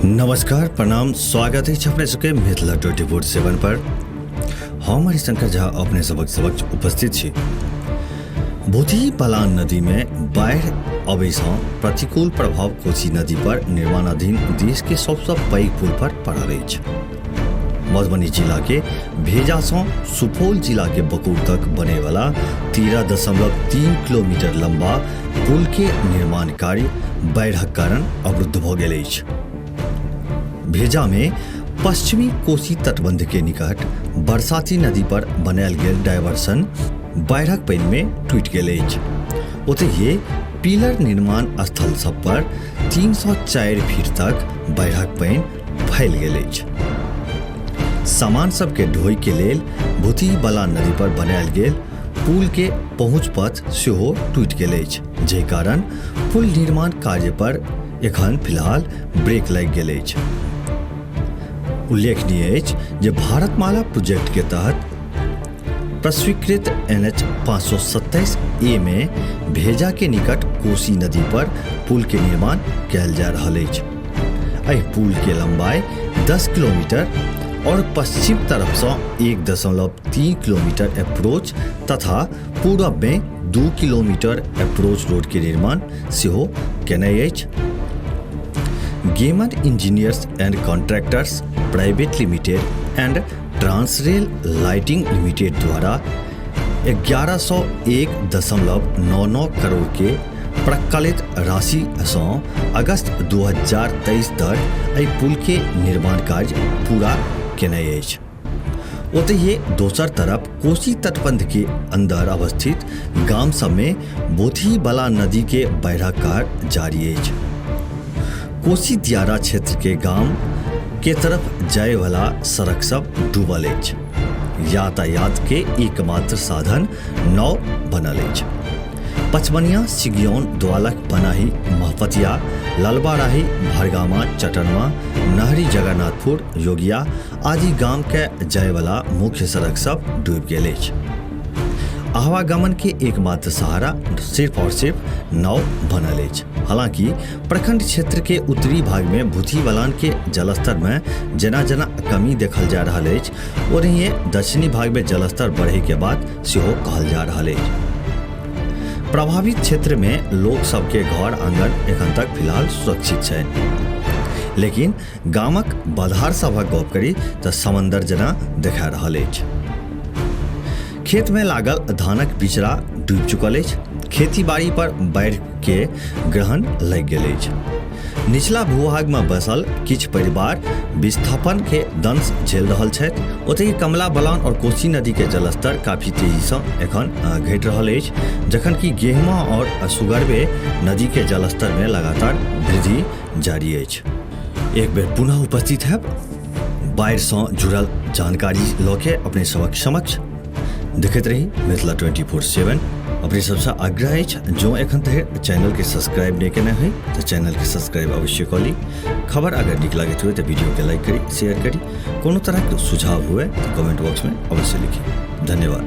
नमस्कार, प्रणाम, स्वागत अछि अपने सबके मिथिला 24/7 पर। हम हरिशंकर झा अपने सबक समक्ष उपस्थित छी। भूतही बलान नदी में बाढ़ि अबै सँ प्रतिकूल प्रभाव कोसी नदी पर निर्माणाधीन देश के सबसँ पैघ पुल पर पड़ल अछि। मधुबनी जिला के भेजा सँ सुपौल जिला के बकूर तक बने वाला 13.3 किलोमीटर लंबा पुल के निर्माण कार्य बाढ़िक कारण अवरुद्ध भऽ गेल अछि। भेजा में पश्चिमी कोसी तटबंध के निकट बरसाती नदी पर बनायल गेल डायवर्सन बाढ़िक पानि में टूटि गेल अछि। ओतहि पिलर निर्माण स्थल सब पर 304 फीट तक बाढ़िक पानि फैल गेल अछि। सामान सबके ढोइ के लेल भूतही बलान नदी पर बनायल गेल पुल के पहुंच पथ सेहो टूटि गेल अछि, जाहि कारण पुल निर्माण कार्य पर एखन फिलहाल ब्रेक लागि गेल अछि। उल्लेखनीय अछि जे भारतमाला प्रोजेक्ट के तहत प्रस्वीकृत NH 527 ए में भेजा के निकट कोसी नदी पर पुल के निर्माण कयल जा रहल अछि। एहि पुल के लंबाई 10 किलोमीटर और पश्चिम तरफ सँ 1.3 किलोमीटर अप्रोच तथा पूरब में 2 किलोमीटर अप्रोच रोड के निर्माण सेहो केनाइ अछि। Gammon engineers and contractors private limited and Transrail lighting limited द्वारा 1101.99 करोड़ के प्रकलित राशि सँ अगस्त 2023 तक एहि पुल के निर्माण कार्य पूरा केनाइ अछि। ओतहि दोसर तरफ कोसी तटबंध के अंदर अवस्थित गाम सब में बोथी बला नदी के बाढ़िक कार्य जारी अछि। कोसी दियारा क्षेत्र के गाम के तरफ जाय वाला सड़क सब डूबल अछि। यातायात के एकमात्र साधन नाव बनल अछि। पचमनिया, सिगियौन, द्वालक, पनाही, महपतिया, ललबाराही, भरगामा, चटनमा, नहरी, जगन्नाथपुर, योगिया आदि गाम के जाय वाला मुख्य सड़क सब डूबि गेल अछि। आवागमन के एकमात्र सहारा सिर्फ और सिर्फ नाव बनल अछि। हालांकि प्रखंड क्षेत्र के उत्तरी भाग में भूतही बलान के जलस्तर में जेना जेना कमी देखल जा रहल अछि, ओनाहिये दक्षिणी भाग में जलस्तर बढ़े के बात सेहो कहल जा रहल अछि। प्रभावित क्षेत्र में लोक सबके घर आंगन एखन तक फिलहाल सुरक्षित छै, लेकिन गामक बधार सभक गप करी तऽ समंदर जेना देखा रहल अछि। खेत में लागल धानक बिचड़ा डूबि चुकल अछि। खेती बाड़ी पर बाढ़ि के ग्रहण लागि गेल अछि। निचला भूभाग में बसल किछु परिवार विस्थापन के दंश झेल रहल छथि। ओतहि कमला बलान और कोसी नदी के जलस्तर काफी तेजी सँ एखन घटि रहल अछि, जखन कि गेहमा और सुगरबे नदी के जलस्तर में लगातार वृद्धि जारी अछि। एक बेर पुनः उपस्थित है बाढ़ि सँ जुड़ल जानकारी लऽ के अपने सबक समक्ष। देखैत रही मिथिला 24/7। अपने सबसँ आग्रह अछि, जो एखन धरि चैनल के सब्सक्राइब नहीं केने है तो चैनल के सब्सक्राइब अवश्य कऽ ली। खबर अगर नीक लागैत हुए तो वीडियो के लाइक करी, शेयर करी। कोनो तरह के सुझाव हुए तो कमेंट बॉक्स में अवश्य लिखी। धन्यवाद।